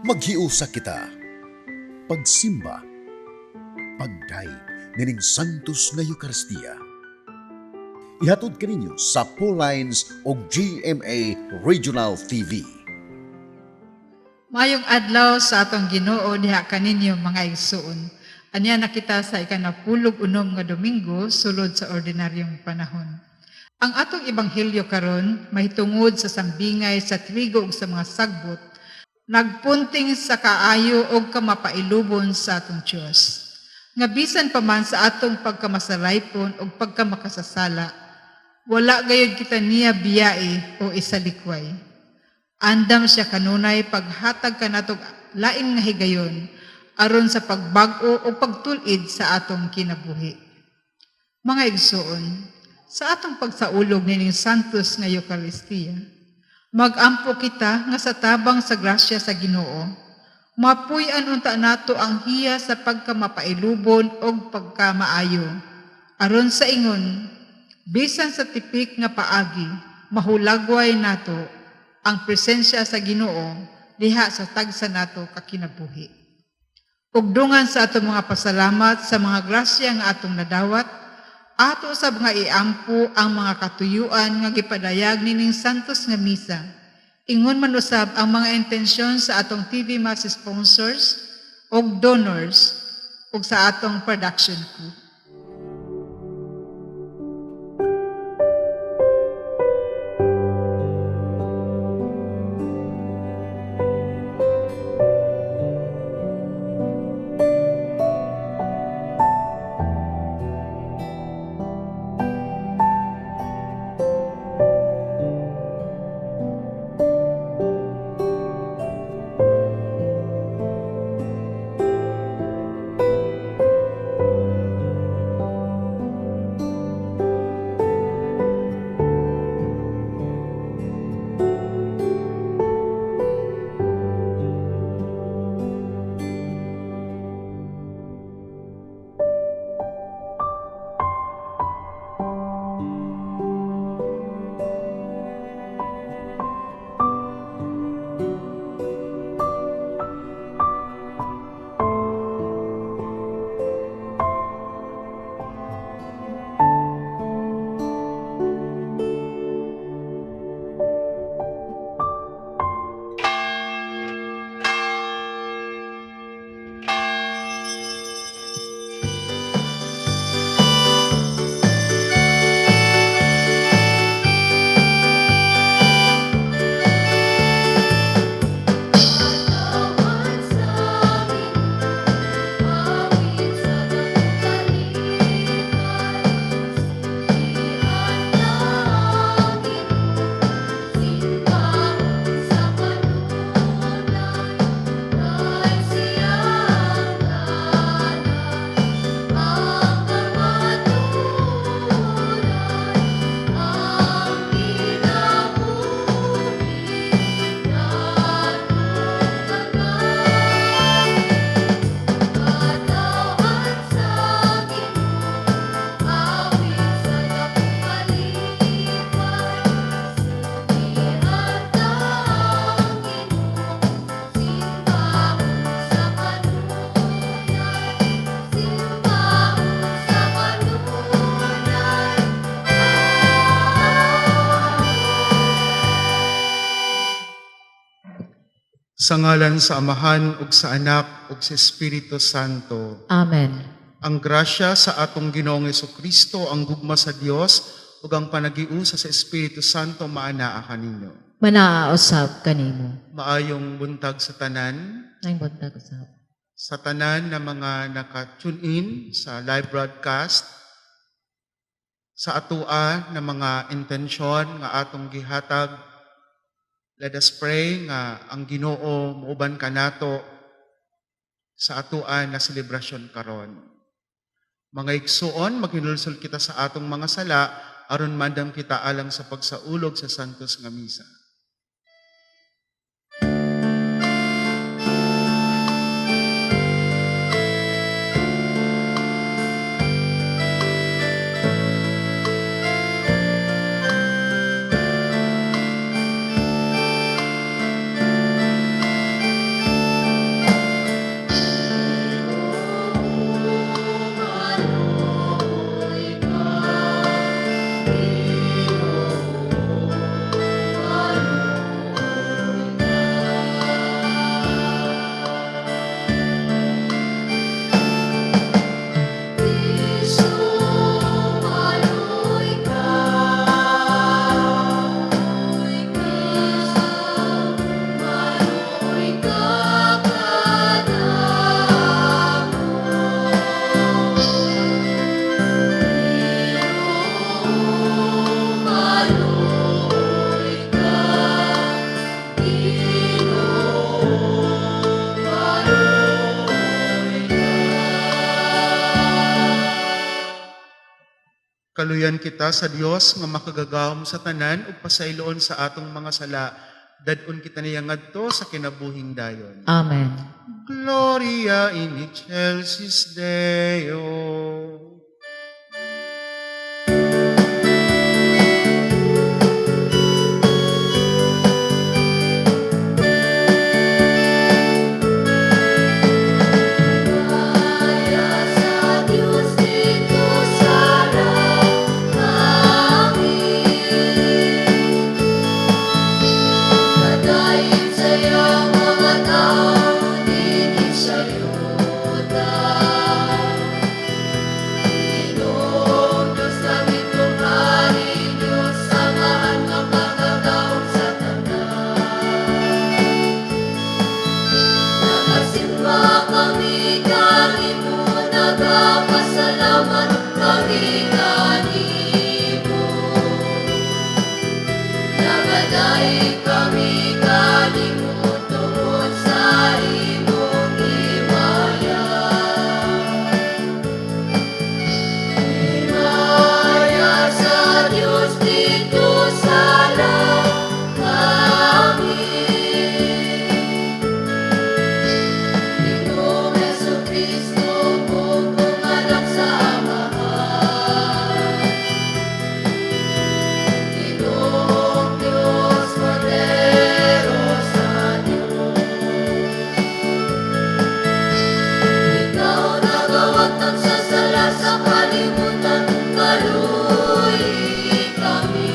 Maghiusa kita. Pagsimba. Pagdayeg nining Santos nga Eukaristiya. Ihatod kaninyo sa Lines o GMA Regional TV. Maayong adlaw sa atong Ginoo diha kaninyo, mga igsuon. Ania na kita sa 16 nga Domingo sulod sa ordinaryong panahon. Ang atong ebanghelyo karon mahitungod sa sambingay sa trigo ug sa mga sagbot, nagpunting sa kaayo og kamapailubon sa atong Dios. Nga bisan pa man sa atong pagkamasalaypon ug pagkamakasasala, wala gayud kita niya biyai o isalikway. Andam siya kanunay paghatag kanatog lain nga higayon aron sa pagbag-o o pagtul-id sa atong kinabuhi. Mga igsuon, sa atong pagsaulog nining Santos nga Eukaristiya, magampo kita nga sa tabang sa grasya sa Ginoo, mapuy-an unta nato ang hiya sa pagkamapailubon og pagkamaayo. Aron sa ingon, bisan sa tipik nga paagi, mahulagway nato ang presensya sa Ginoo diha sa tagsa nato ka kinabuhi. Ug dungan sa atong mga pasalamat sa mga grasya nga atong nadawat, ato sab nga iampo ang mga katuyuan nga gipadayag nining Santos nga Misa. Ingon man usab ang mga intensyon sa atong TV Mass sponsors ug donors ug sa atong production crew. Katawhan sa Ginoo, awit sa dakong kalipay, Sugian ang Ginoo, simbahon sa kanunay, kay siya ang dalan, ang kamatuoran, ang kinabuhi natong tanan. Katawhan sa Ginoo, awit sa dakong kalipay, Sugian ang Ginoo, simbahon sa kanunay, simbahon sa kanunay. Amen. Sa ngalan sa Amahan ug sa Anak ug sa Espiritu Santo. Amen. Ang grasya sa atong Ginoong Kristo, ang gugma sa Dios ug ang panagiusa sa Espiritu Santo maanaa kaninyo. Manaa usab kanimo. Maayong buntag sa tanan, Maayong buntag usab. Sa tanan na mga naka-tune in sa live broadcast, sa atua na mga intensyon nga atong gihatag. Let us pray nga ang Ginoo muuban kanato sa atua na selebrasyon karon. Mga igsuon, maghinulsol kita sa atong mga sala aron mandam kita alang sa pagsaulog sa Santos nga Misa. Kaluyan kita sa Dios nga makagagahom sa tanan ug pasayloon sa atong mga sala. Dad-on kita niya ngadto sa kinabuhing dayon. Amen. Gloria in excelsis Deo. Himaya sa Diyos dito sa langit. Kadayon sa iyang mga tao dinhi sa yuta. Ginoong Diyos langit ug hari, Diyos Amahan makagagahom sa tanan. Nagasimba kami kanimo, nagapasalamat kami kanimo. Nagadaig kami kanimo tungod sa imong himaya. Himaya sa Diyos dito sa langit. Ginoong Hesukristo, bugtong anak sa Amahan. Ginoong Diyos, Kordero sa Diyos. Ikaw nagawagtang sa sala sa kalibutan, kaluoy kami.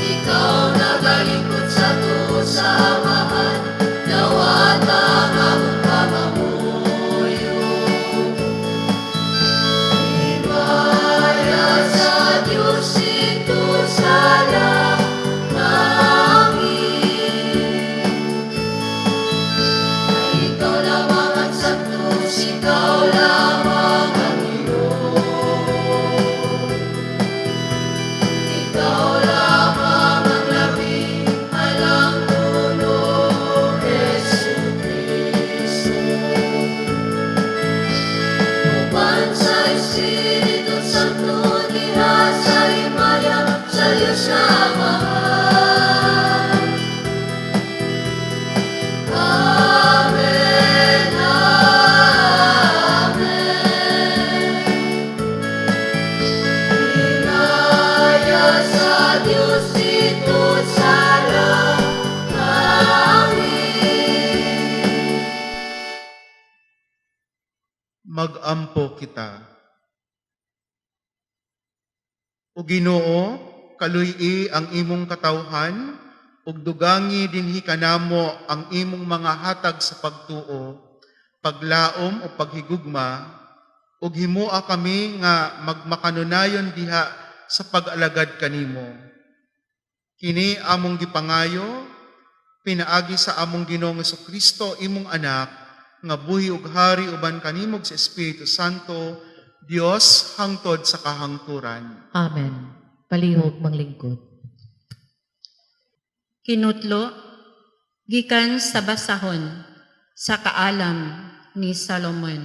Ikaw nagalingkod sa tuo sa Amahan, dawata ang among pangamuyo. Himaya sa Diyos dito sa langit. Ay ikaw lamang ang santos, ikaw lamang ang Diyos. Ikaw lamang ang labi, alang puno, Jesu Cristo. Uban sa Espiritu Santo, diha sa himaya, sa Diyos na Amahan. Amen, Amen. Himaya sa Diyos dito sa langit. Magampo kita. O Ginoo, kaluy-i ang imong katawhan ug dugangi dinhi kanamo ang imong mga hatag sa pagtuo, paglaom o paghigugma, ug himoa kami nga magmakanunayon diha sa pag-alagad kanimo. Kini among gipangayo pinaagi sa among Ginoong Kristo, imong anak, nga buhi ug hari uban kanimo sa Espiritu Santo, Dios hangtod sa kahangturan. Amen. Palihog manglingkod. Kinutlo, gikan sa basahon, sa kaalam ni Solomon.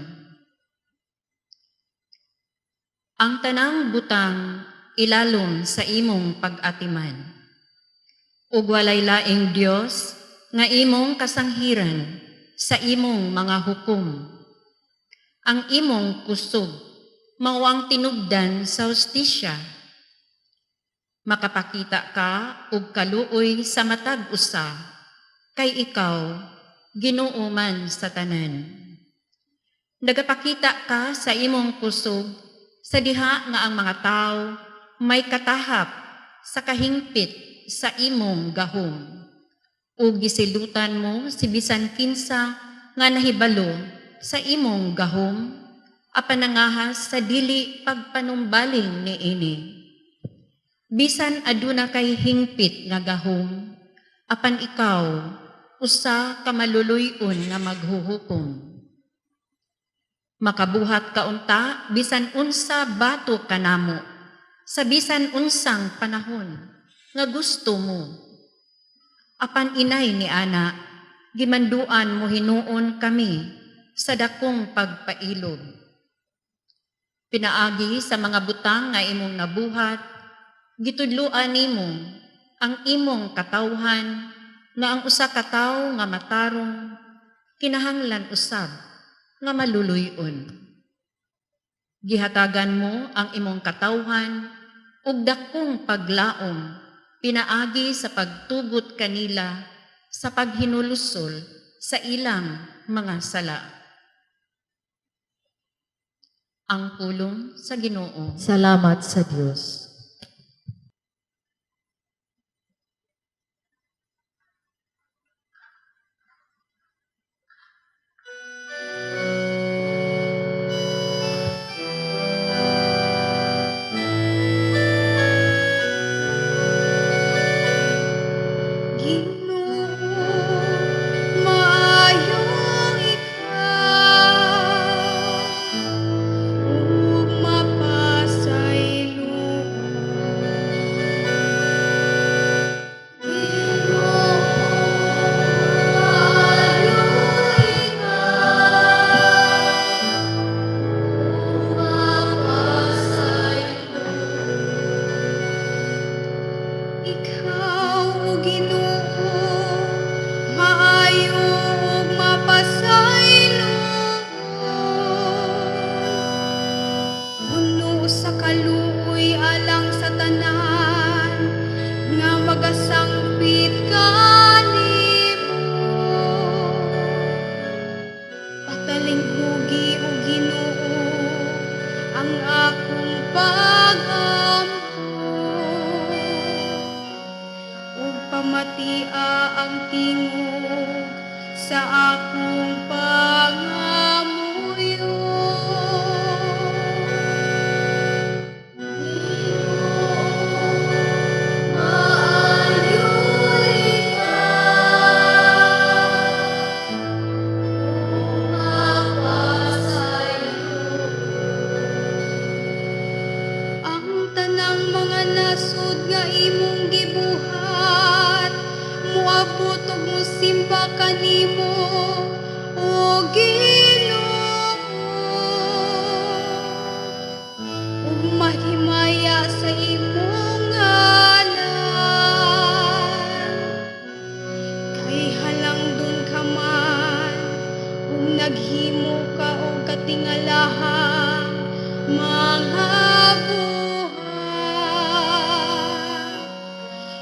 Ang tanang butang ilalom sa imong pag-atiman. Ug walay laing Dios nga imong kasanghiran sa imong mga hukom. Ang imong kusog mao ang tinubdan sa hustisya. Makapakita ka og kaluoy sa matag usa, kay ikaw Ginoo man sa tanan. Nagapakita ka sa imong kusog sa diha nga ang mga tawo may katahap sa kahingpit sa imong gahom. Ug gisilutan mo si bisan kinsa nga nahibalo sa imong gahom, apan nangahas sa dili pagpanumbaling niini. Bisan aduna kay hingpit nga gahom, apan ikaw usa ka maluluy-on nga maghuhukom. Makabuhat ka unta bisan unsa bato kanamo sa bisan unsang panahon nga gusto mo. Apan inay ni ana, gimanduan mo hinuon kami sa dakong pagpailob. Pinaagi sa mga butang nga imong nabuhat, gitudloan nimo ang imong katawhan nga ang usa ka tawo nga matarong kinahanglan usab nga maluluy-on. Gihatagan mo ang imong katawhan og dakong paglaom pinaagi sa pagtugot kanila sa paghinulusol sa ilang mga sala. Ang pulong sa Ginoo. Salamat sa Dios. Ginoo, maayo ikaw, ug mapasaylo. Ginoo, maayo ikaw, ug mapasaylo. Ikaw, O Ginoo, maayo ug mapasaylo. Puno sa kaluoy alang sa tanan nga magasangpit kanimo. Patalinghugi, O Ginoo, ang akong pag-ampo ug pamatia ang tingog sa akong pangamuyo. Maayo ikaw, mapasaylo. Ang tanang mga nasod nga imong gibuhat, moabot ug mosimba kanimo, o Ginoo. Ug mahimaya sa imong ngalan. Kay halangdon ka man, ug naghimo ka og katingalahang mga buhat.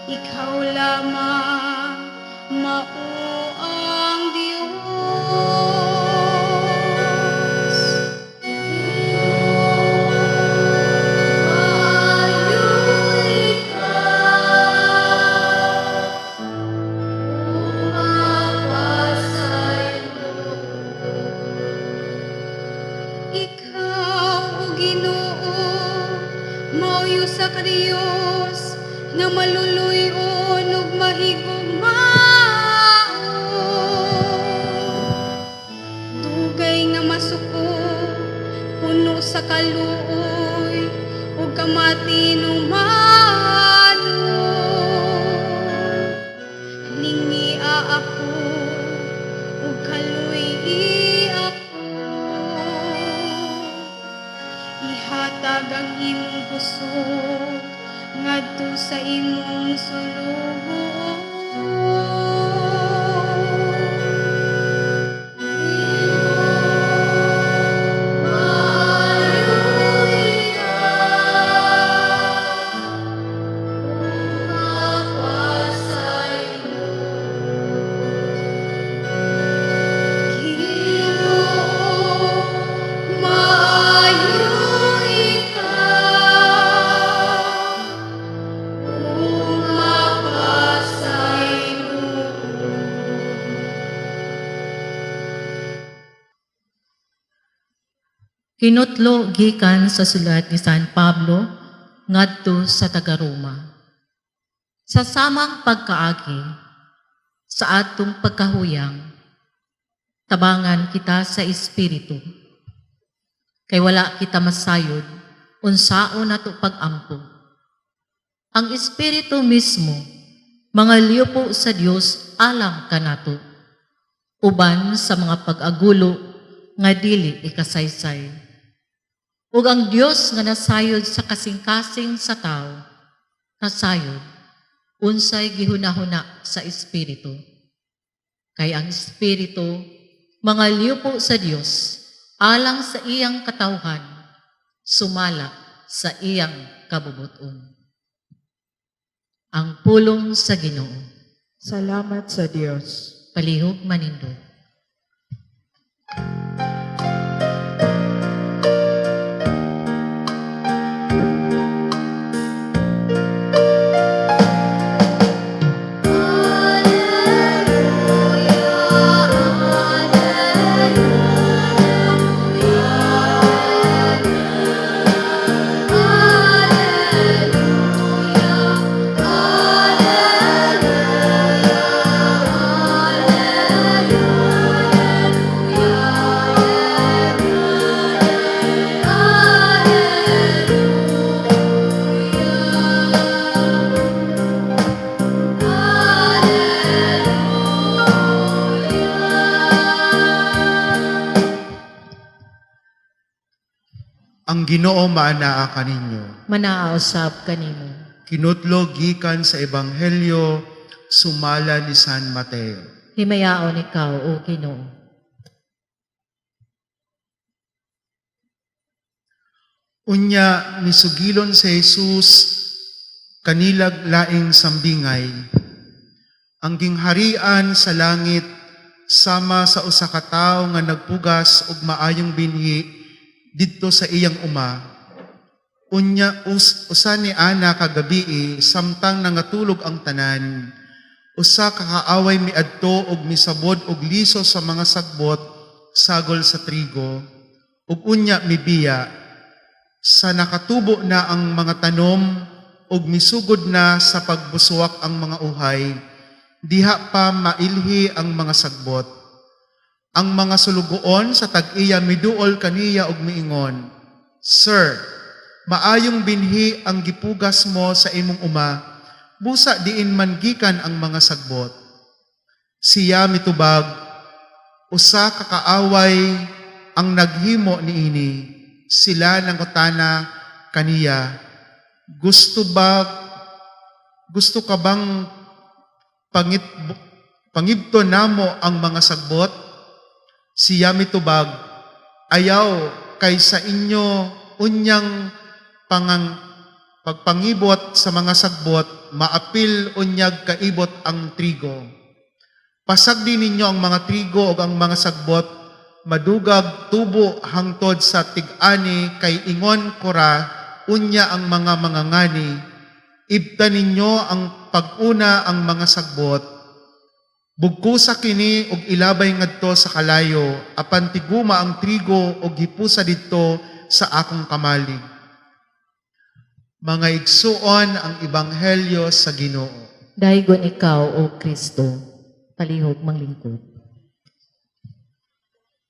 Ikaw lamang mao ang Dios. Maayo ikaw, mapasaylo. Ikaw, O Ginoo, mao'y usa ka Dios nga maluluy-on ug mahigugmaon. Dugay nga masuko, puno sa kaluoy ug kamatinumanon. Lingia ako ug kaluy-i ako. Ihatag ang imong kusog ngadto sa imong sulugoon. Maayo ikaw, mapasaylo. Ginoo, maayo ikaw, mapasaylo. Kinutlo gikan sa sulat ni San Pablo ngadto sa taga-Roma. Sa samang pagkaagi sa atong pagkahuyang, tabangan kita sa espiritu. Kay wala kita masayod unsaon nato pag-ampo. Ang espiritu mismo mga liupo sa Dios alang kanato uban sa mga pag-agulo nga dili ikasaysay. Ug ang Dios nga nasayod sa kasing-kasing sa tao, nasayod unsay gihunahuna sa Espiritu. Kay ang Espiritu mangaliwpo sa Dios alang sa iyang katawhan, sumala sa iyang kabubuton. Ang pulong sa Ginoo. Salamat sa Dios. Palihog manindot. Ang Ginoo maanaa kaninyo. Manaa usab kanimo. Kinutlo gikan sa Ebanghelyo sumala ni San Mateo. Himayaon ikaw, O Ginoo. Unya misugilon si Jesus kanilag laing sambingay. Ang gingharian sa langit sama sa usa ka tawo nga nagpugas og maayong binhi didto sa iyang uma. Unya usa ni ana kagabii samtang nangatulog ang tanan. Usa ka kaaway miadto og misabod og liso sa mga sagbot sagol sa trigo ug unya mibiya sa nakatubo na ang mga tanom ug misugod na sa pagbusuwak ang mga uhay, diha pa mailhi ang mga sagbot. Ang mga sulugoon sa tag-iya miduol kaniya ug miingon, "Sir, maayong binhi ang gipugas mo sa imong uma, busa diin man gikan ang mga sagbot." Siya mitubag, "Usa ka kaaway ang naghimo niini." Sila nangutana kaniya, Gusto ka bang pangibto namo ang mga sagbot?" Siya mitubag, "Ayaw, kay sa inyo unyang pagpangibot sa mga sagbot, maapil unyag kaibot ang trigo. Pasagdi ninyo ang mga trigo ug ang mga sagbot, madugag tubo hangtod sa tig-ani, kay ingon kora unya ang mga mangangani, ibta ninyo ang pag-una ang mga sagbot. Bugkusa kini og ilabay ngadto sa kalayo, apan tiguma ang trigo og hipusa didto sa akong kamalig." Mga igsuon, ang ebanghelyo sa Ginoo. Daygon ikaw, O Kristo. Palihog manglingkod.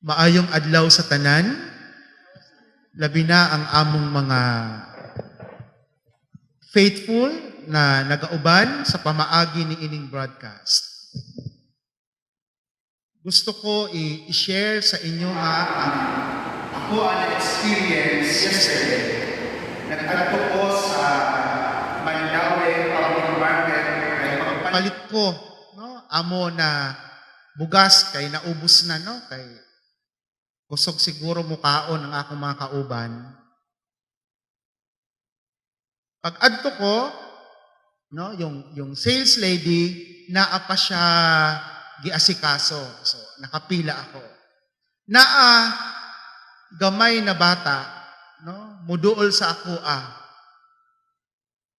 Maayong adlaw sa tanan, labi na ang among mga faithful na nagauban sa pamaagi ni ining broadcast. Gusto ko i-share sa inyo ha ang ako ang experience yesterday. Nag-adto ko sa Mandaue Public Market kay pagpalit ko, no, amo na bugas kay naubos na, no, kay kusog siguro mukaon ang akong mga kauban. Pag adto ko, no, yung sales lady naa pa siya giasikaso. So nakapila ako. Naa gamay na bata, no, muduol sa ako ah.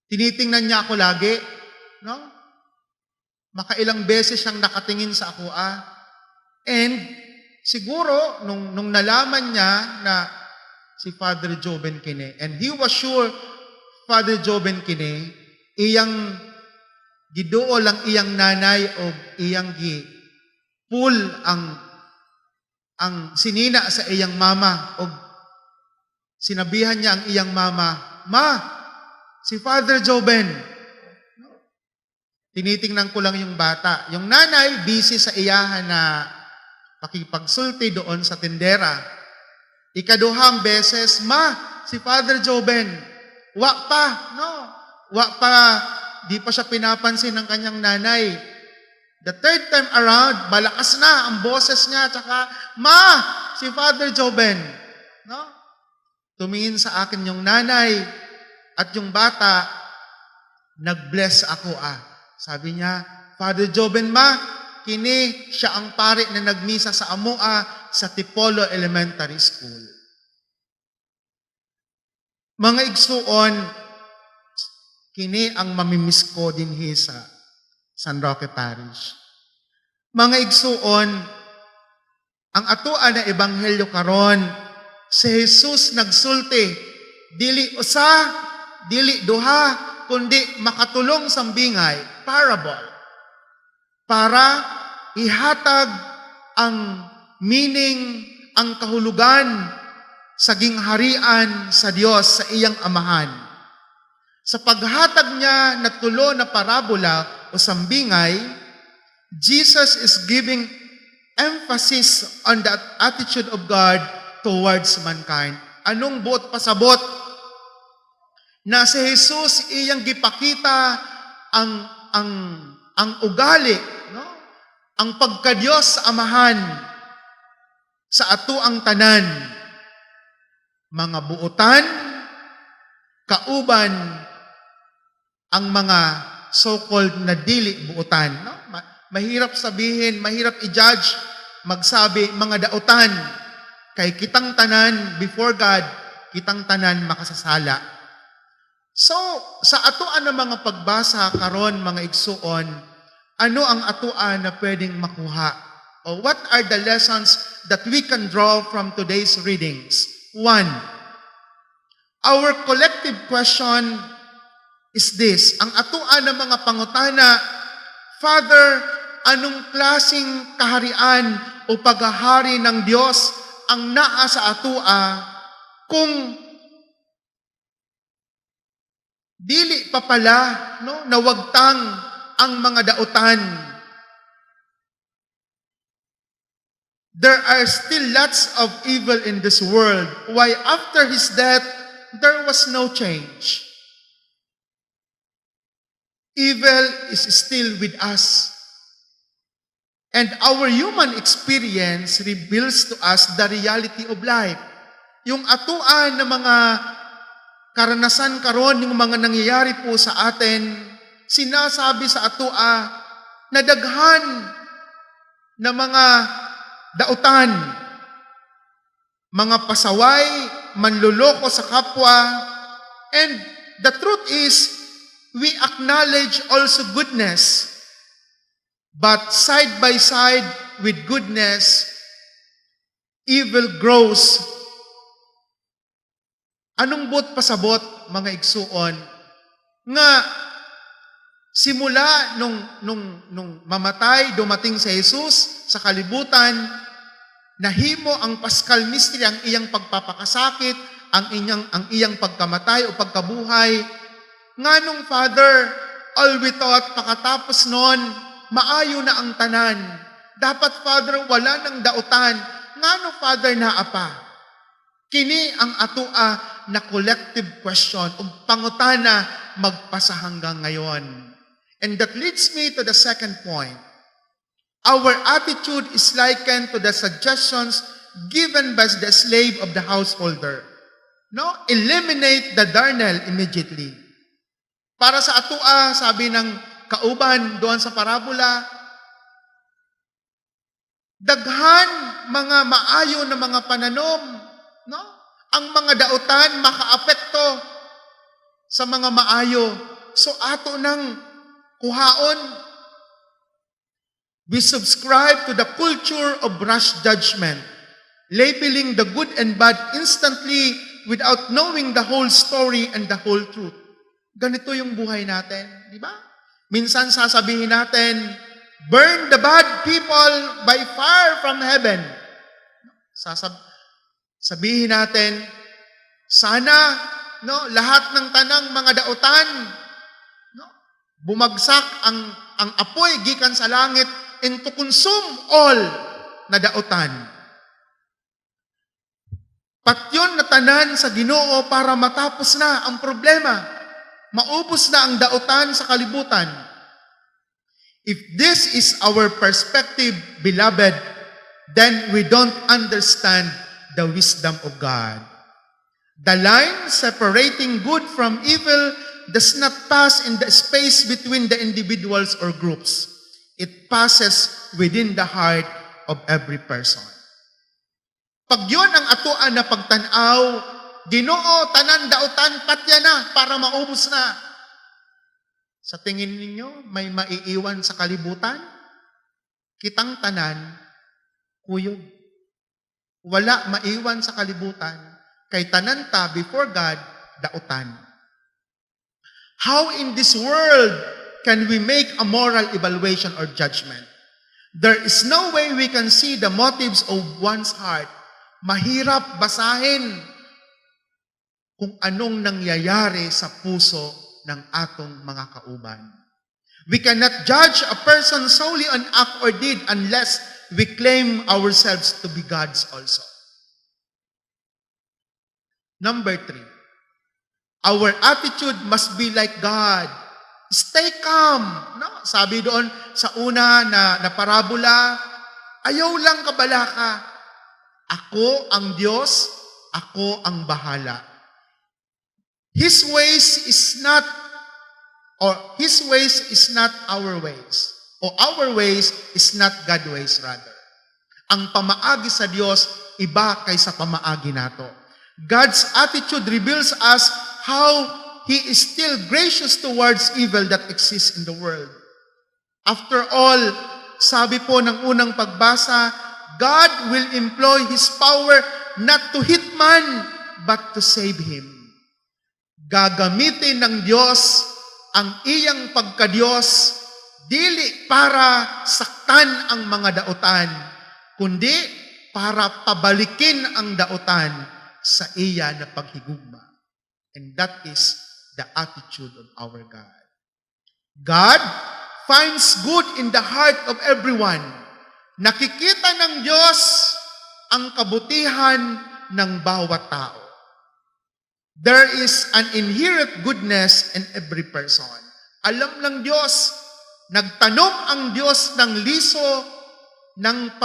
Tinitingnan niya ako lagi, no? Makailang beses siyang nakatingin sa ako ah. And siguro nung nalaman niya na si Father Joven kini, and he was sure Father Joven kini, iyang giduol ang iyang nanay o iyang gi pull ang sinina sa iyang mama o sinabihan niya ang iyang mama, "Ma, si Father Joven." Tinitingnan ko lang yung bata. Yung nanay, busy sa iyahan na pakipagsulti doon sa tindera. Ikaduhang beses, "Ma, si Father Joben." Wa pa, no? Wa pa, di pa siya pinapansin ng kanyang nanay. The third time around, malakas na ang boses niya, tsaka, "Ma, si Father Joben." No? Tumingin sa akin yung nanay at yung bata, nag-bless ako ah. Sabi niya, "Father Joben, ma, kini siya ang pare na nagmisa sa amoa sa Tipolo Elementary School." Mga igsuon, kini ang mamimiss ko dinhi sa San Roque Parish. Mga igsuon, ang atoa na ebanghelyo karon, si Jesus nagsulti, dili usa, dili duha, kundi makatulong sambingay, parable, para ihatag ang meaning, ang kahulugan sa gingharian sa Dios sa iyang amahan. Sa paghatag niya na tulo na parabola o sambingay, Jesus is giving emphasis on the attitude of God towards mankind. Anong buot pasabot? Na si Jesus iyang gipakita ang ugali, no? Ang pagkadiyos sa Amahan sa atoang tanan, mga buotan kauban ang mga so-called na dili buotan, no? Mahirap sabihin, mahirap i-judge, magsabi mga dautan kay kitang tanan before God, kitang tanan makasasala. So, sa atoan ng mga pagbasa karon, mga igsuon, ano ang atoan na pwedeng makuha? O what are the lessons that we can draw from today's readings? One, our collective question is this. Ang atoan ng mga pangutana, "Father, anong klasing kaharian o paghahari ng Diyos ang naa sa atua kung dili pa pala, no, nawagtang ang mga dautan? There are still lots of evil in this world. Why after his death, there was no change? Evil is still with us. And our human experience reveals to us the reality of life." Yung atoan ng mga karanasan karon, yung mga nangyayari po sa atin, sinasabi sa atua na daghan na mga dautan, mga pasaway, manluloko sa kapwa, and the truth is, we acknowledge also goodness. But side by side with goodness, evil grows. Anong buot pasabot, mga igsuon? Nga, simula nung mamatay, dumating si Jesus sa kalibutan, nahimo ang Paschal Mystery, ang iyang pagpapakasakit, ang iyang pagkamatay o pagkabuhay. Nganong, Father, all we thought, pakatapos nun, maayo na ang tanan. Dapat, Father, wala nang dautan. Ngano, Father, naa pa? Kini ang atua na collective question ug pangutana magpasa hanggang ngayon. And that leads me to the second point. Our attitude is likened to the suggestions given by the slave of the householder. No? "Eliminate the darnel immediately." Para sa atua, sabi ng kauban doon sa parabola, daghan mga maayo na mga pananom, no? Ang mga dautan makaapekto sa mga maayo. So ato nang kuhaon. We subscribe to the culture of rash judgment, labeling the good and bad instantly without knowing the whole story and the whole truth. Ganito yung buhay natin, di ba? Minsan sasabihin natin, "Burn the bad people by fire from heaven." Sabihin natin, sana, no, lahat ng tanang mga dautan, no, bumagsak ang apoy gikan sa langit and to consume all na dautan. Patyon na tanan sa Ginoo para matapos na ang problema. Maubos na ang dautan sa kalibutan. If this is our perspective, beloved, then we don't understand the wisdom of God. The line separating good from evil does not pass in the space between the individuals or groups. It passes within the heart of every person. Pag yun ang atoan na pagtanaw, "Ginoo, tanan dautan, patya na para maubos na." Sa tingin ninyo, may maiiwan sa kalibutan? Kitang tanan, kuyog. Wala maiwan sa kalibutan, kay tanan ta before God, dautan. How in this world can we make a moral evaluation or judgment? There is no way we can see the motives of one's heart. Mahirap basahin kung anong nangyayari sa puso ng atong mga kauban. We cannot judge a person solely on act or deed unless we claim ourselves to be gods also. Number three, our attitude must be like God. Stay calm. No? Sabi doon sa una na parabola, "Ayaw lang kabalaka. Ako ang Diyos, ako ang bahala." His ways is not or His ways is not our ways. O our ways is not God ways, rather. Ang pamaagi sa Dios iba kaysa pamaagi nato. God's attitude reveals us how He is still gracious towards evil that exists in the world. After all, sabi po ng unang pagbasa, God will employ His power not to hit man, but to save him. Gagamitin ng Diyos ang iyang pagkadiyos dili para saktan ang mga dautan, kundi para pabalikin ang dautan sa iya na paghigugma. And that is the attitude of our God. God finds good in the heart of everyone. Nakikita ng Diyos ang kabutihan ng bawat tao. There is an inherent goodness in every person. Alam ng Diyos, nagtanom ang Diyos ng liso ng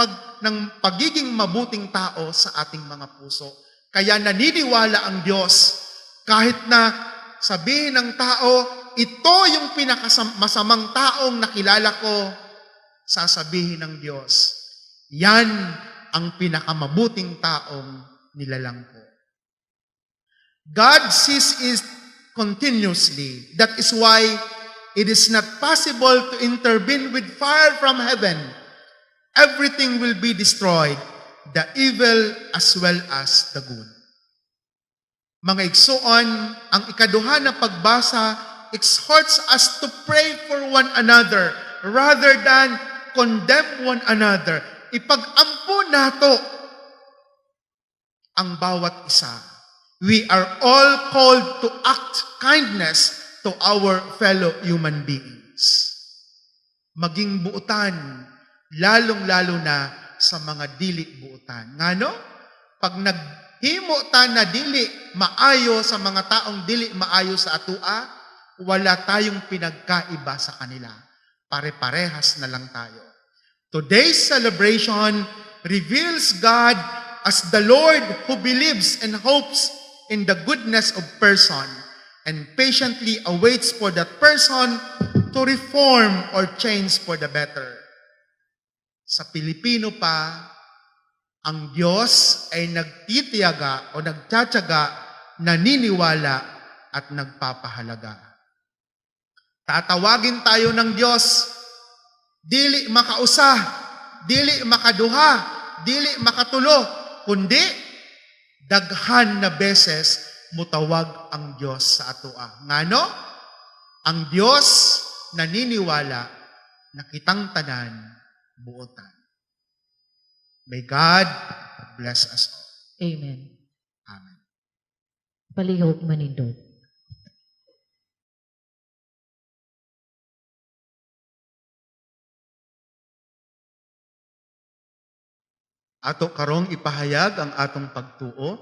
pagiging mabuting tao sa ating mga puso. Kaya naniniwala ang Diyos kahit na sabihin ng tao, "Ito yung pinakamasamang taong nakilala ko," sasabihin ng Diyos, "Yan ang pinakamabuting taong nilalang ko." God sees it continuously. That is why it is not possible to intervene with fire from heaven. Everything will be destroyed, the evil as well as the good. Mga igsuon, ang ikaduha na pagbasa exhorts us to pray for one another rather than condemn one another. Ipag-ampo nato ang bawat isa. We are all called to act kindness to our fellow human beings. Maging buutan, lalong-lalo na sa mga dili buutan. Ngano? Pag naghimo ta na dili maayo sa mga taong dili maayo sa atua, wala tayong pinagkaiba sa kanila. Pare-parehas na lang tayo. Today's celebration reveals God as the Lord who believes and hopes in the goodness of person and patiently awaits for that person to reform or change for the better. Sa Pilipino pa, ang Diyos ay nagtitiyaga o nagtsatsaga, naniniwala at nagpapahalaga. Tatawagin tayo ng Diyos, dili makausa, dili makaduha, dili makatulo, kundi daghan na beses mutawag ang Diyos sa atoa. Ngano? Ang Diyos naniniwala na kitang tanan buotan. May God bless us all. Amen. Amen. Palihog manindog. Ato karong ipahayag ang atong pagtuo.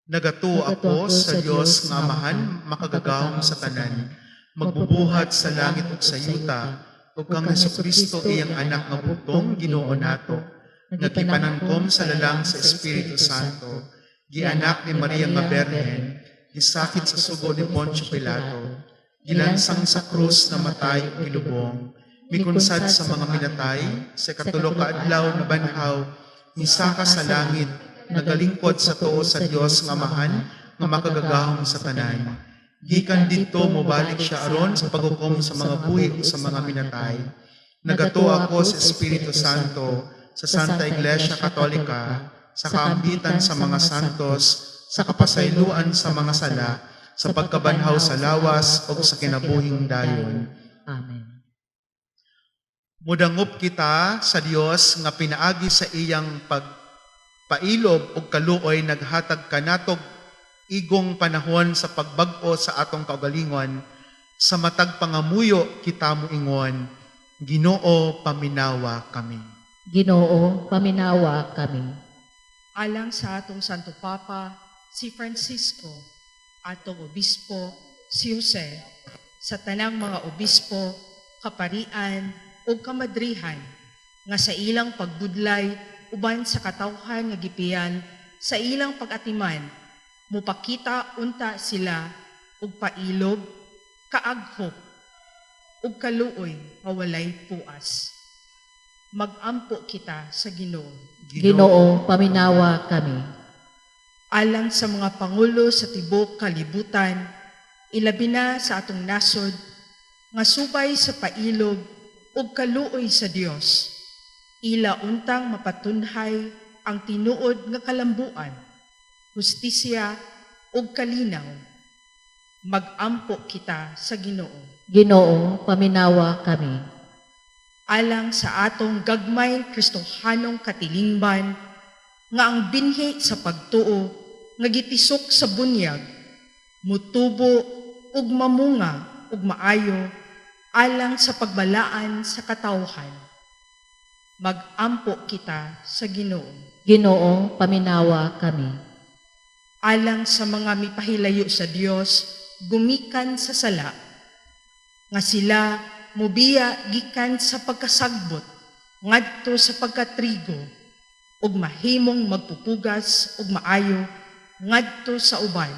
Nagatuo ako sa Dios nga Amahan, makagagahom sa tanan, magbubuhat sa langit ug sa yuta, ug kang Hesukristo iyang anak nga bugtong Ginoo nato, nga gipanangkom sa lalang sa Espiritu Santo, gianak ni Maria nga Berhen, gisakit sa sugo ni Poncio Pilato, gilansang sa krus, namatay ug gilubong, mikunsad sa mga minatay, sa ikatulo ka adlaw nabanhaw, misaka sa langit, nagalingkod sa tuo sa Dios nga Amahan nga makagagahom sa tanan. Gikan didto mobalik siya aron sa paghukom sa mga buhi ug sa mga minatay. Nagatuo ako sa Espiritu Santo, sa Santa Iglesia Katolika, sa kaambitan sa mga santos, sa kapasayloan sa mga sala, sa pagkabanhaw sa lawas ug sa kinabuhing dayon. Amen. Mudangop kita sa Dios nga pinaagi sa iyang pagpailob ug kaluoy naghatag kanatog igong panahon sa pagbag-o sa atong kaugalingon. Sa matag pangamuyo kita moingon, Ginoo, paminawa kami. Ginoo, paminawa kami. Alang sa atong Santo Papa, si Francisco, atong Obispo, si Jose, sa tanang mga obispo, kaparian ug kamadrihan, nga sa ilang pagbudlay uban sa katawhan nga gipiyal, sa ilang pag-atiman, mupakita unta sila og pailob, kaaghop, ug kaluoy nga walay puas. Magampo kita sa Ginoo. Ginoo, paminawa kami. Alang sa mga pangulo sa tibuok kalibutan, ilabi na sa atong nasod, nga subay sa pailob ug kaluoy sa Dios. Ila untang mapatunhay ang tinuod nga kalambuan, hustisya ug kalinaw. Magampo kita sa Ginoo. Ginoo, paminawa kami. Alang sa atong gagmay Kristohanong katilingban nga ang binhi sa pagtuo nga gitisok sa bunyag mutubo ug mamunga ug maayo alang sa pagbalaan sa katawhan. Magampo kita sa Ginoo. Ginoo, paminawa kami. Alang sa mga mipahilayo sa Dios gumikan sa sala, nga sila mubiya gikan sa pagkasagbot ngadto sa pagkatrigo ug mahimong magpupugas ug maayo ngadto sa uban.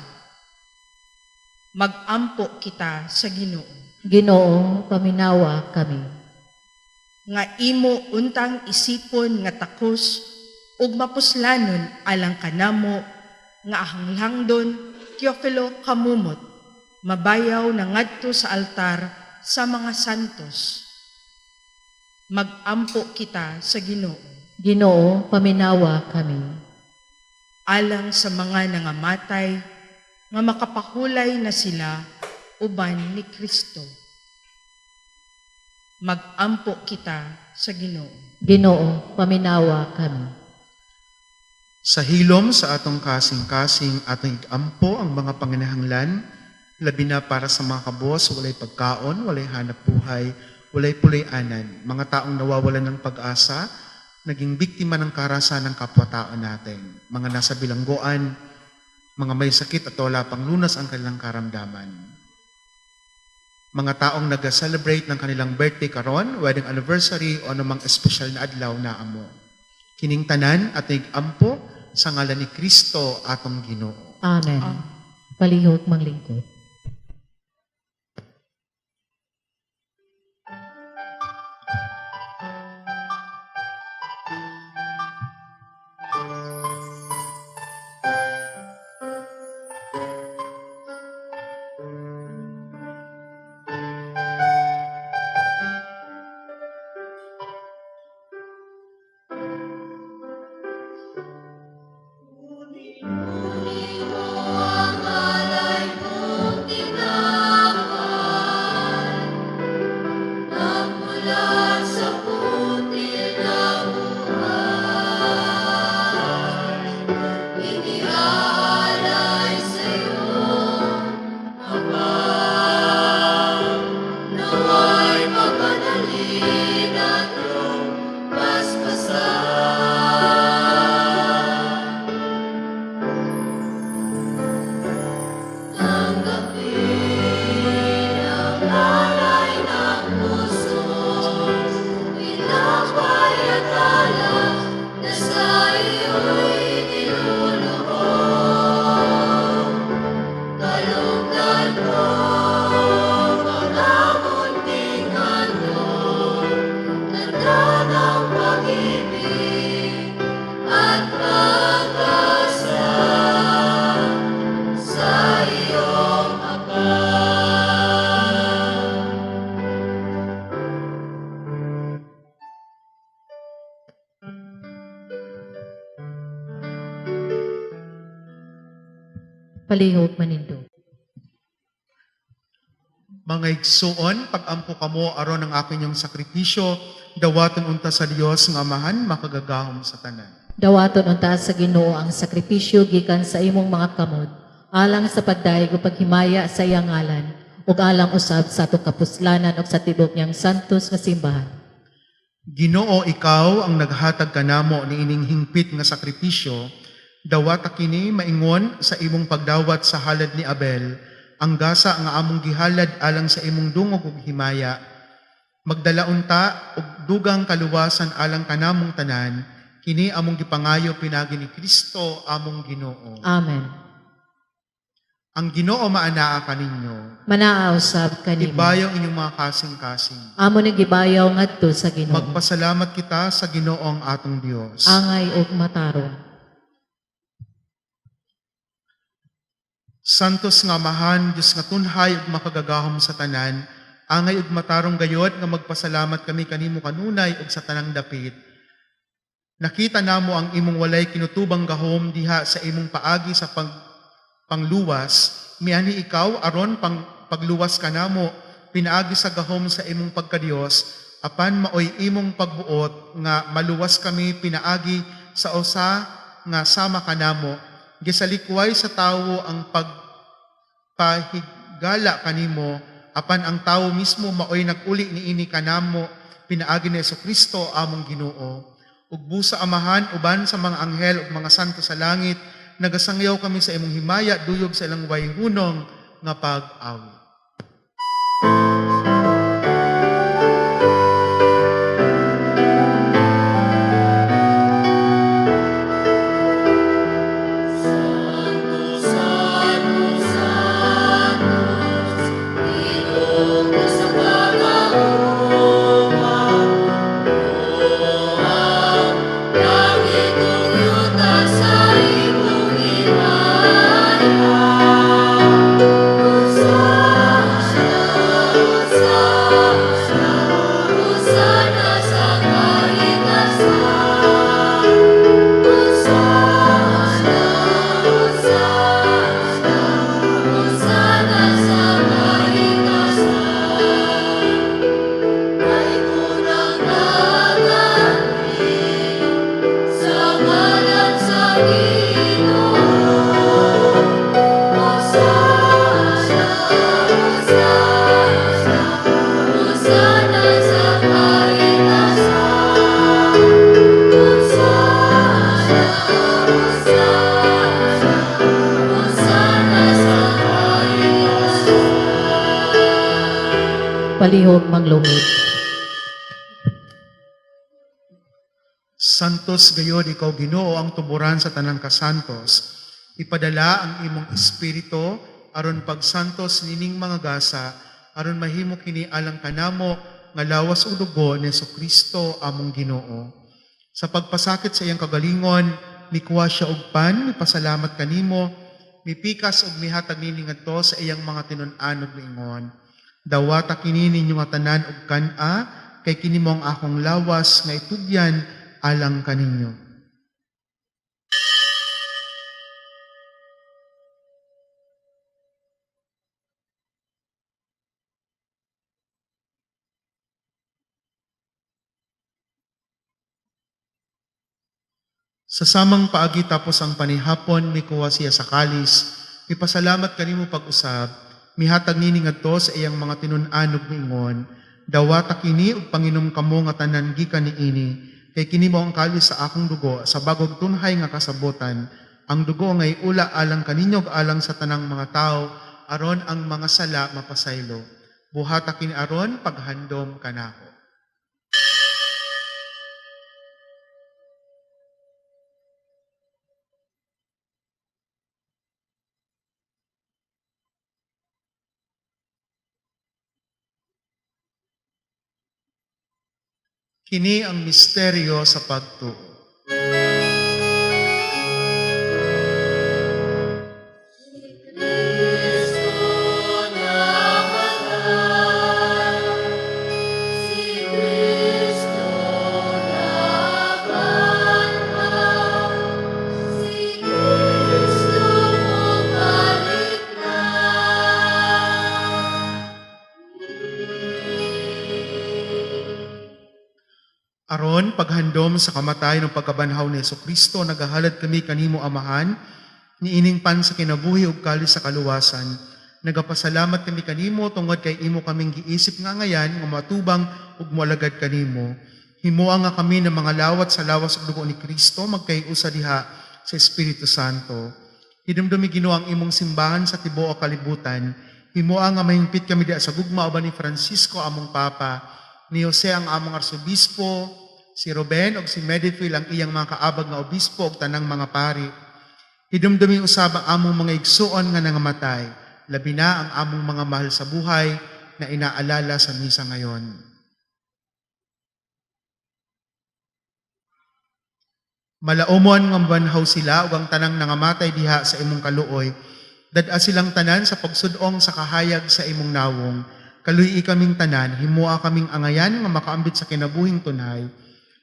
Magampo kita sa Ginoo. Ginoo, paminawa kami. Nga imo untang isipon nga takos ug mapuslanon alang kanamo nga ahanglangdon Teofilo Kamumot mabayaw na ngadto sa altar sa mga santos. Magampo kita sa Ginoo. Ginoo, paminawa kami. Alang sa mga nangamatay nga makapahulay na sila uban ni Kristo. Magampo kita sa Ginoo. Ginoo, paminawa kami. Sa hilom sa atong kasing-kasing, atong igampo ang mga panginahanglan, labi na para sa mga kabos, walay pagkaon, walay hanap buhay, walay pulay-anan, mga taong nawawalan ng pag-asa, naging biktima ng karahasan ng kapwa-tao natin, mga nasa bilangguan, mga may sakit at wala pang lunas ang kanilang karamdaman. Mga taong nag-celebrate ng kanilang birthday karon, wedding anniversary o anumang espesyal na adlaw na amo. Kining tanan at ampo sa ngalan ni Kristo atong Ginoo. Amen. Palihog manglingkod. Ang alay mo. Palihog manindog. Mga igsuon, pag-ampo kamo aron ang akin yung sakripisyo, dawaton unta sa Dios nga Amahan makagagahom sa tanan. Dawaton unta sa Ginoo ang sakripisyo gikan sa imong mga kamot, alang sa pagdayeg ug paghimaya sa iyang ngalan, ug alang usab sa atong kapuslanan ug sa tibuok niyang santos nga simbahan. Ginoo, ikaw ang naghatag kanamo niining hingpit nga sakripisyo, dawata kini maingon sa imong pagdawat sa halad ni Abel, ang gasa nga among gihalad alang sa imong dungog ug himaya. Magdala unta og dugang kaluwasan alang kanamong tanan, kini among gipangayo pinaagi ni Kristo among Ginoo. Amen. Ang Ginoo maanaa kaninyo. Manaa usab kanimo. Ibayo ang inyong mga kasing-kasing. Amo ning gibayaw ngadto sa Ginoo. Magpasalamat kita sa Ginoo ang atong Dios. Angay ug matarong. Santos nga Amahan, Dios nga tunhay ug makagagahom sa tanan, angay ug matarong gayod nga magpasalamat kami kanimo kanunay ug sa tanang dapit. Nakita namo ang imong walay kinutubang gahom diha sa imong paagi sa pangluwas, mianhi ikaw aron pagluwas kanamo pinaagi sa gahom sa imong pagkadios, apan maoy imong pagbuot nga maluwas kami pinaagi sa usa nga sama kanamo. Gisalikway sa tawo ang pagpahigala kanimo, apan ang tawo mismo maoy nag-uli niini kanamo pinaagi ni Kristo among Ginoo. Ug busa Amahan uban sa mga anghel ug mga santo sa langit, nagasangyaw kami sa imong himaya duyog sa ilang wayhunong nga pag-awit. Santo, Santo, Santos, Ginoo sa pagkauma, ang langit ug yuta sa imong himaya. Hosana, Hosana, Hosana sa kaitasan. Hosana, Hosana, Hosana sa kaitasan. Ay kunang nagani sa ngalan sa Ginoo. Hosana, Hosana, Hosana sa kaitasan. Hosana, Hosana, Hosana sa kaitasan. Palihog mangluhod. Santos gayod ikaw Ginoo ang tuburan sa tanang kasantos. Ipadala ang imong espiritu aron pagsantos nining mga gasa aron mahimo kini alang kanamo nga lawas ug dugo ni Kristo among Ginoo. Sa pagpasakit sa iyang kagalingon, mikuha siya og pan, mipasalamat kanimo, mipikas ug mihatag nini ngadto sa iyang mga tinun-an ug miingon. Dawata kini ninyo nga tanan og kan-a, kay kini mo ang akong lawas nga itugyan alang kaninyo. Sa samang paagi tapos ang panihapon, mikuha siya sa kalis, mipasalamat kanimo pag-usab, mihatag nini ngadto sa iyang mga tinun-an ug miingon, dawata kini ug panginom kamo nga tanan gikan niini, kay kini mo ang kalis sa akong dugo sa bagog tunhay nga kasabotan, ang dugo nga iula alang kaninyo ug alang sa tanang mga tao, aron ang mga sala mapasaylo. Buhata kini aron paghandom kanako. Kini ang misteryo sa pagtuo. Kristo namatay, si Kristo nabanhaw, si Kristo mopalangit. Karon, paghandom sa kamatayon ug pagkabanhaw ni Kristo, nagahalad kami kanimo, Amahan, niining pan sa kinabuhi ug kalis sa kaluwasan. Nagapasalamat kami kanimo tungod kay imo kaming giisip nga angayan nga matubang ug moalagad kanimo. Himoa nga kami ng mga lawat sa lawas ug dugo ni Kristo magkaiusa diha sa Espiritu Santo. Hinumdumi, Ginoo, ang imong simbahan sa tibuok kalibutan. Himoa nga mahingpit kami diha sa gugma uban ni Francisco among Papa, ni Jose ang among arsobispo, si Ruben ug si Medifil ang iyang mga kaabag nga obispo ug tanang mga pari. Hidumdumi usab ang among mga igsuon nga nangamatay, labi na ang among mga mahal sa buhay na inaalala sa misa ngayon. Malaumon nga mabanhaw sila ug ang tanang nangamatay diha sa imong kaluoy. Dad-a silang tanan sa pagsud-ong sa kahayag sa imong nawong. Kaluy-i kaming tanan, himoa kaming angayan nga makaambit sa kinabuhing tunhay.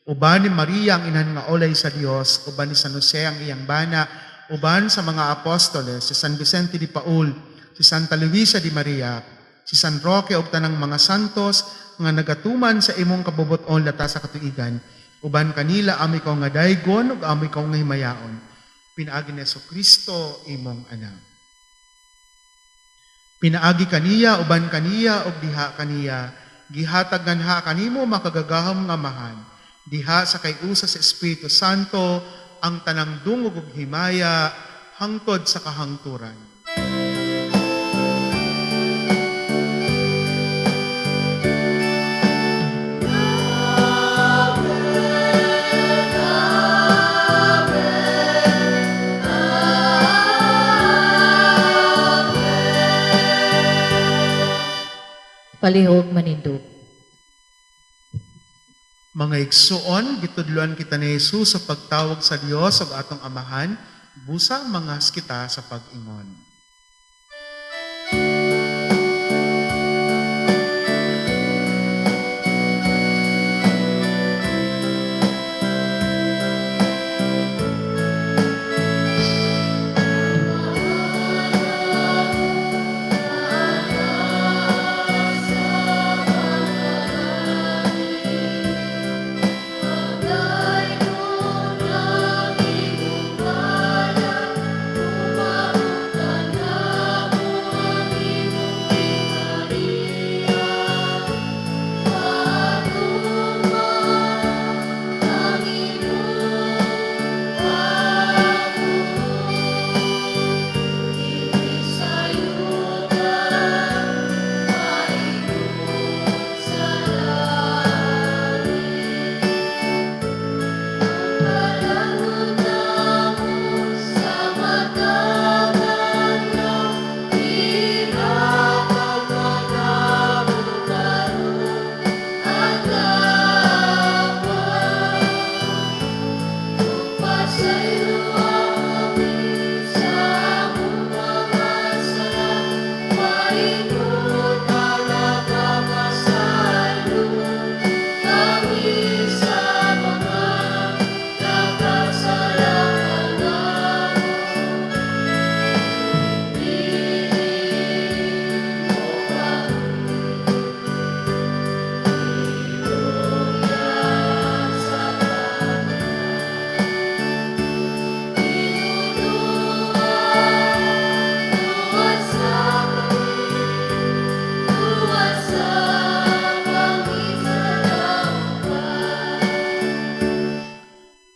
Uban ni Maria ang inahan nga olay sa Dios, uban ni San Jose ang iyang bana, uban sa mga apostoles, si San Vicente de Paul, si Santa Luisa de Marillac, si San Roque ug tanang mga santos nga nagatuman sa imong kabubut-on lata sa katuigan. Uban kanila amo ikaw nga daygon ug amo ikaw nga himayaon. Pinaagi ni Kristo imong anak. Pinaagi kaniya, uban kaniya, ug diha kaniya, gihatag nganha kanimo makagagahom nga Amahan, diha sa kay-usa sa Espiritu Santo, ang tanang dungog ug himaya hangtod sa kahangturan. Palihog manindog. Mga igsuon, gitudloan kita ni Jesus sa pagtawag sa Dios ug atong Amahan, busa mangas kita sa pag-ingon.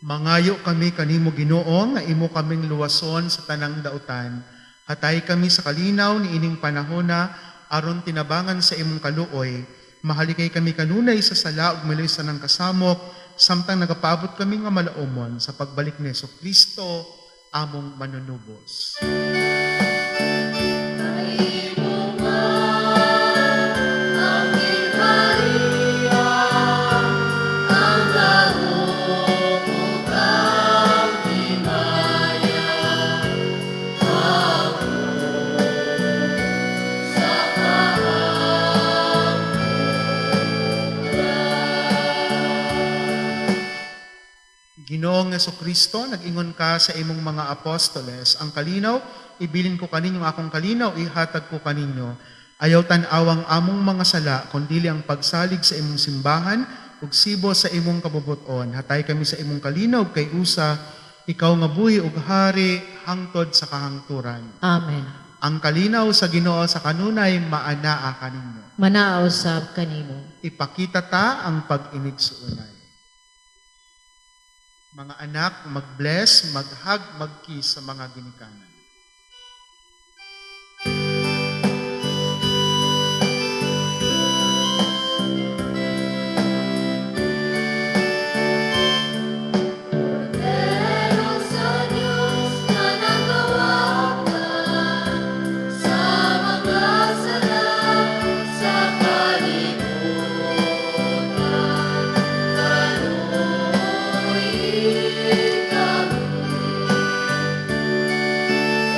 Mangayo kami kanimo, Ginoo, nga imo kaming luwason sa tanang dautan. Hatay kami sa kalinaw niining panahona aron tinabangan sa imong kaluoy. Mahalikay kami kanunay sa sala ug miluoy sa tanang kasamok samtang nagapaabot kami nga malaumon sa pagbalik ni Kristo among manunubos. Ginoong Kristo, nag-ingon ka sa imong mga apostoles, "Ang kalinaw, ibilin ko kaninyo, akong kalinaw, ihatag ko kaninyo. Ayaw tan-awang among mga sala, kundili ang pagsalig sa imong simbahan, ug sibo sa imong kabubuton. Hatay kami sa imong kalinaw kay usa, ikaw nga buhi ug hari hangtod sa kahangturan. Amen. Ang kalinaw sa Ginoo sa kanunay maanaa kaninyo. Manaa usab kanimo. Ipakita ta ang pag-inigsuonay. Mga anak, mag-bless, mag-hug, mag-kiss sa mga ginikanan. Pero sa Diyos na nagawatan sa mga sala sa kalibutan, kaluoy kami.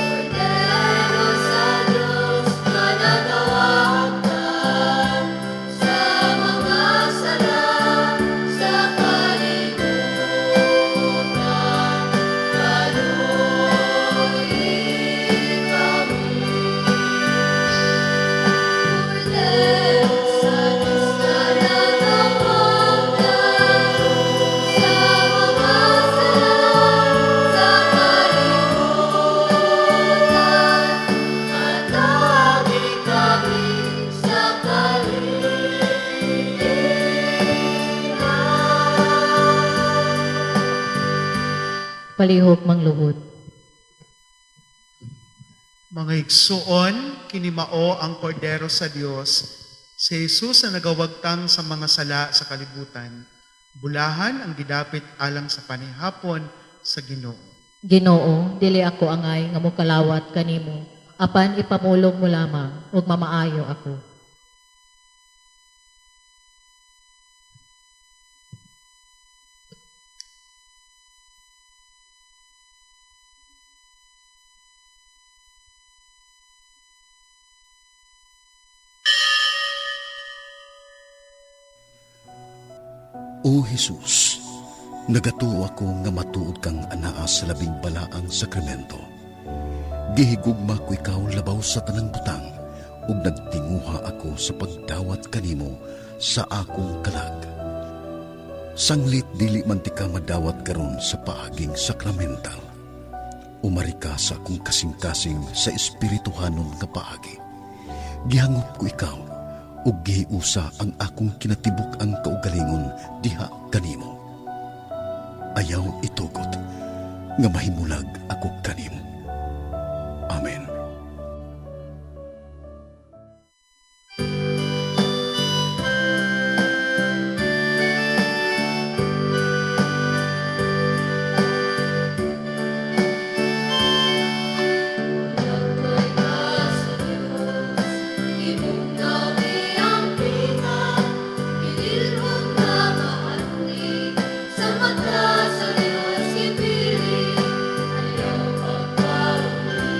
Kordero sa Diyos na nagawatan sa mga sala sa kalibutan, kaluoy kami. Kordero sa Diyos na nagawatan sa mga sala sa kalibutan, hatagi kami sa kalinaw. Palihog mangluhod. Mga igsuon, kinimao ang kordero sa Dios, si Jesus na nagawagtang sa mga sala sa kalibutan. Bulahan ang gidapit alang sa panihapon sa Ginoo. Ginoo, dili ako angay nga mokalawat kanimo, apan ipamulong mo lamang ug mamaayo ako. O Jesus, nagatuo ako nga matuod kang anaa sa labing balaang sakramento. Gihigugma ko ikaw labaw sa tanang butang ug nagtinguha ako sa pagdawat kanimo sa akong kalag. Sanglit dili man ti ka madawat karon sa paaging sakramental. Umari ka sa akong kasing-kasing sa espirituhanon nga paagi. Gihangop ko ikaw ug gihiusa ang akong kinatibuk-ang kaugalingon diha kanimo. Ayaw itugot nga mahimulag ako kanimo. Amen. Nagmay ka sa Diyos, imong gawi ang pinag, Pinilhon na maanli, sa mata sa Diyos gipili, ayaw pagkauli.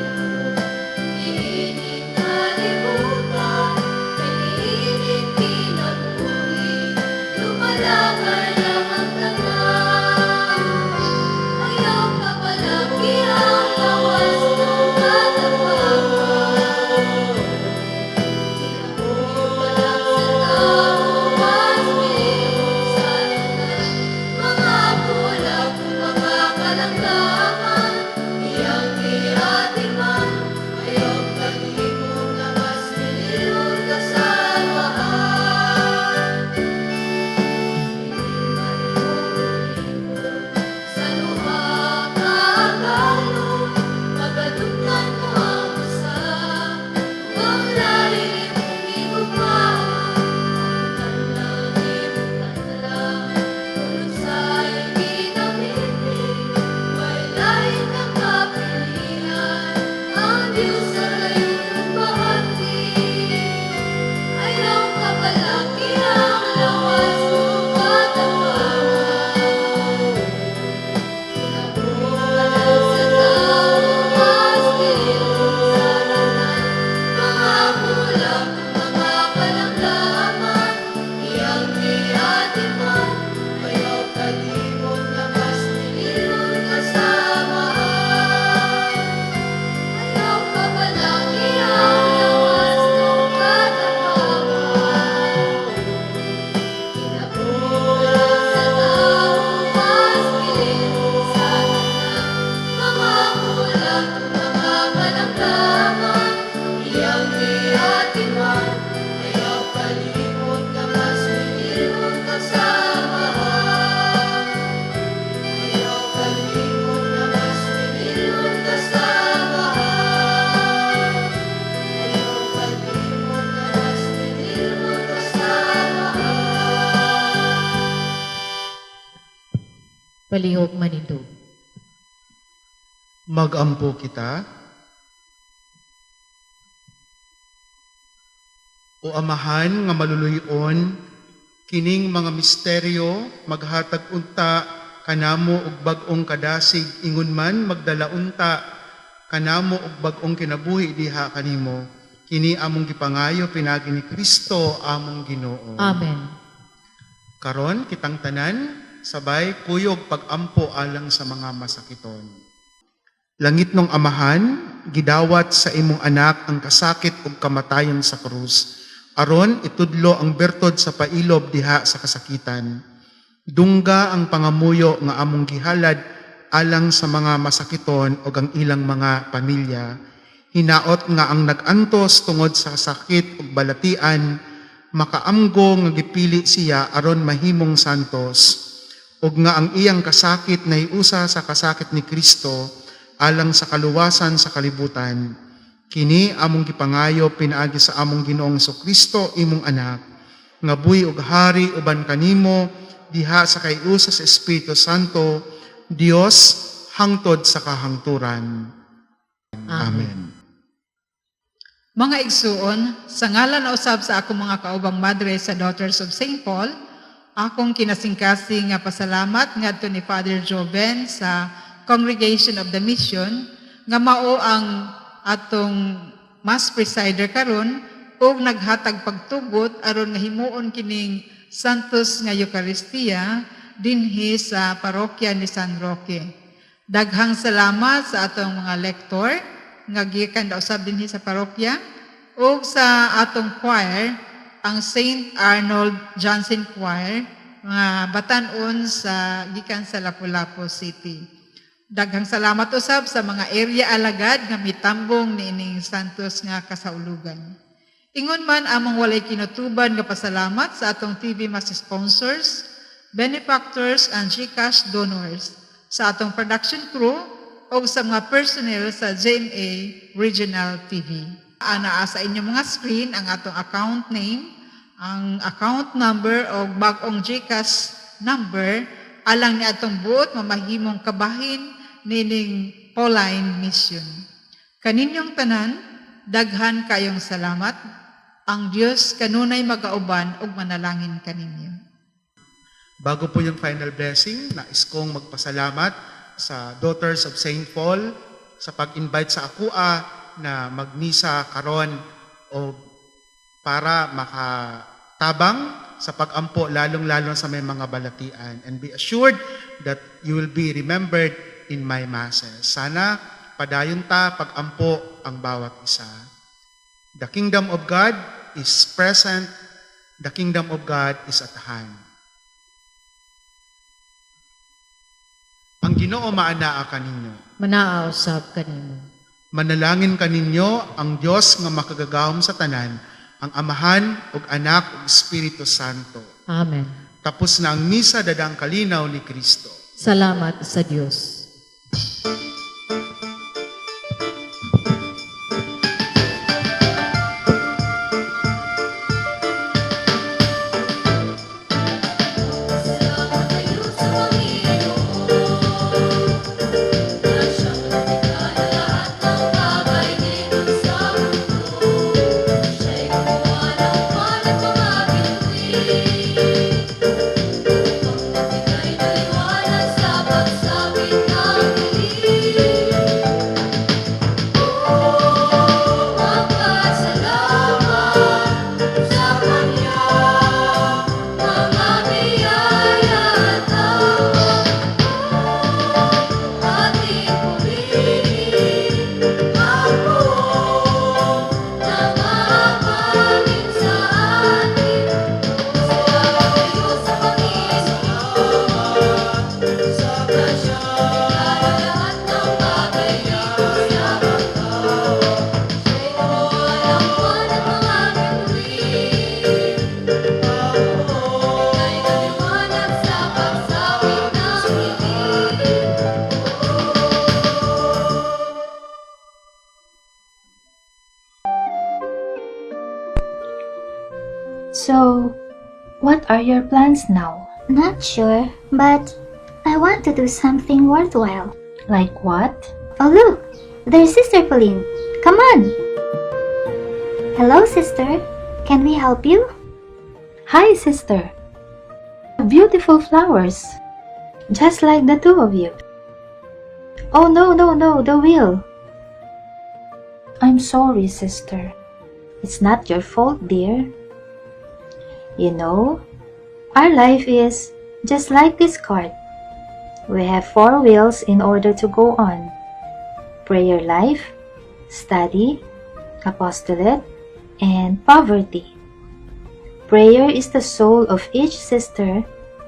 Palihog manindog. Magampo kita. O Amahan nga maluluyon, kining mga misteryo maghatag unta kanamo og bag-ong kadasig, ingon man magdala unta kanamo og bag-ong kinabuhi diha kanimo. Kini among gipangayo pinaagi ni Kristo among Ginoo. Amen. Karon kitang tanan sabay kuyog pagampo alang sa mga masakiton. Langit nong Amahan, gidawat sa imong anak ang kasakit ug kamatayon sa krus. Aron itudlo ang bertod sa pailob diha sa kasakitan. Dungga ang pangamuyo nga among gihalad alang sa mga masakiton ug ang ilang mga pamilya. Hinaot nga ang nag-antos tungod sa sakit ug balatian, makaamgo nga gipili siya aron mahimong santos, ug nga ang iyang kasakit nahiusa sa kasakit ni Kristo alang sa kaluwasan sa kalibutan. Kini among gipangayo pinaagi sa among Ginoong Kristo, imong anak, nga buhi ug hari uban kanimo diha sa kaiusa sa Espiritu Santo, Dios, hangtod sa kahangturan. Amen. Mga igsuon, sa ngalan na usab sa akong mga kaubang madre sa Daughters of St. Paul, akong kinasingkasing nga pasalamat ngadto ni Father Joven sa Congregation of the Mission nga mao ang atong mass presider karon ug naghatag pagtugot aron nga himuon kining Santos nga Eucharistia dinhi sa parokya ni San Roque. Daghang salamat sa atong mga lektor nga gikan daw usab dinhi sa parokya ug sa atong choir, ang Saint Arnold Johnson Choir, mga batan-on sa gikan sa Lapu-Lapu City. Daghang salamat usab sa mga area alagad nga mitambong niining Santos nga kasaulugan. Ingon man among walay kinutuban nga pasalamat sa atong TV Mass sponsors, benefactors and GCash donors, sa atong production crew o sa mga personnel sa GMA Regional TV. Anaa sa inyong mga screen ang atong account name, ang account number o bag-ong GCash number alang ni atong buot mamahimong kabahin nining Pauline Mission. Kaninyong tanan, daghan kayong salamat. Ang Dios kanunay magauban ug manalangin kaninyo. Bago po yung final blessing, nais kong magpasalamat sa Daughters of St. Paul sa pag-invite sa akua na magmisa karon o para makatabang sa pag-ampo, lalong-lalo sa may mga balatian. And be assured that you will be remembered in my masses. Sana padayon ta pag-ampo ang bawat isa. The kingdom of God is present. The kingdom of God is at hand. Ang Ginoo maanaa kaninyo. Manaa usab kanimo. Manalangin kaninyo ang Dios nga makagagahom sa tanan, ang Amahan ug Anak ug Espiritu Santo. Amen. Tapos na ang misa, dadang kalinaw ni Kristo. Salamat sa Dios. Salamat kayo sa Panginoon, na siyang lumikha ng lahat ng bagay dito sa mundo. Siya'y gumawa ng buwan at mga bituin, upang magbigay ng liwanag sa pagsapit ng dilim. Oh, magpasalamat sa Kanya, mga biyaya at awa. Ating purihin ang buong nangangabangin sa atin. Salamat kayo sa Panginoon, na siyang lumikha ng lahat ng bagay dito sa mundo. Siya'y gumawa ng buwan at mga bituin, upang magbigay ng liwanag sa pagsapit ng dilim. So, what are your plans now? Not sure, but I I want to do something worthwhile. Like what? Oh, look! There's Sister Pauline. Come on! Hello, sister. Can we help you? Hi, sister. Beautiful flowers. Just like the two of you. Oh, no, the wheel. I'm sorry, sister. It's not your fault, dear. Our life is just like this cart. We have four wheels in order to go on: prayer life, study, apostolate, and poverty. Prayer is the soul of each sister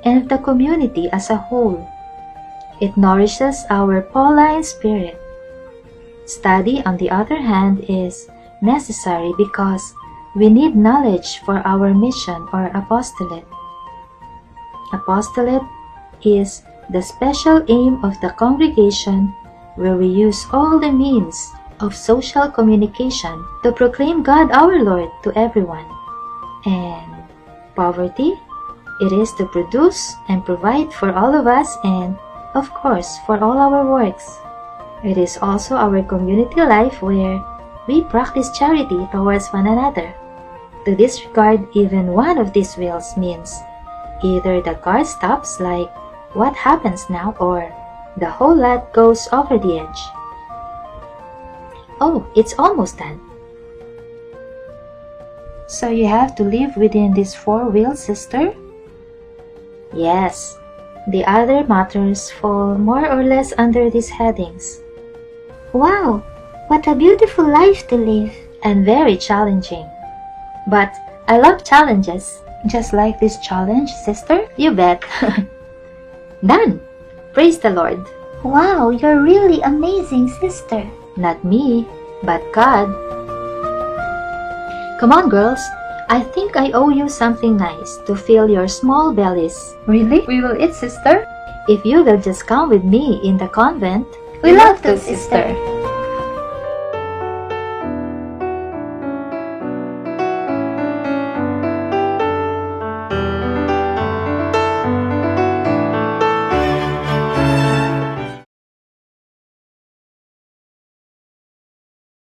and of the community as a whole. It nourishes our Pauline spirit. Study, on the other hand, is necessary because we need knowledge for our mission or apostolate. Apostolate is the special aim of the congregation where we use all the means of social communication to proclaim God our Lord to everyone. And poverty? It is to produce and provide for all of us and, of course, for all our works. It is also our community life where we practice charity towards one another. To disregard even one of these wheels means either the car stops, like what happens now, or the whole lot goes over the edge. Oh, it's almost done. So you have to live within these four wheels, sister? Yes. The other matters fall more or less under these headings. Wow, what a beautiful life to live. And very challenging. But I love challenges. Just like this challenge, sister? You bet. Done. Praise the Lord. Wow, you're really amazing, sister. Not me, but God. Come on, girls. I think I owe you something nice to fill your small bellies. Really? We will eat, sister? If you will just come with me in the convent. We love to, sister.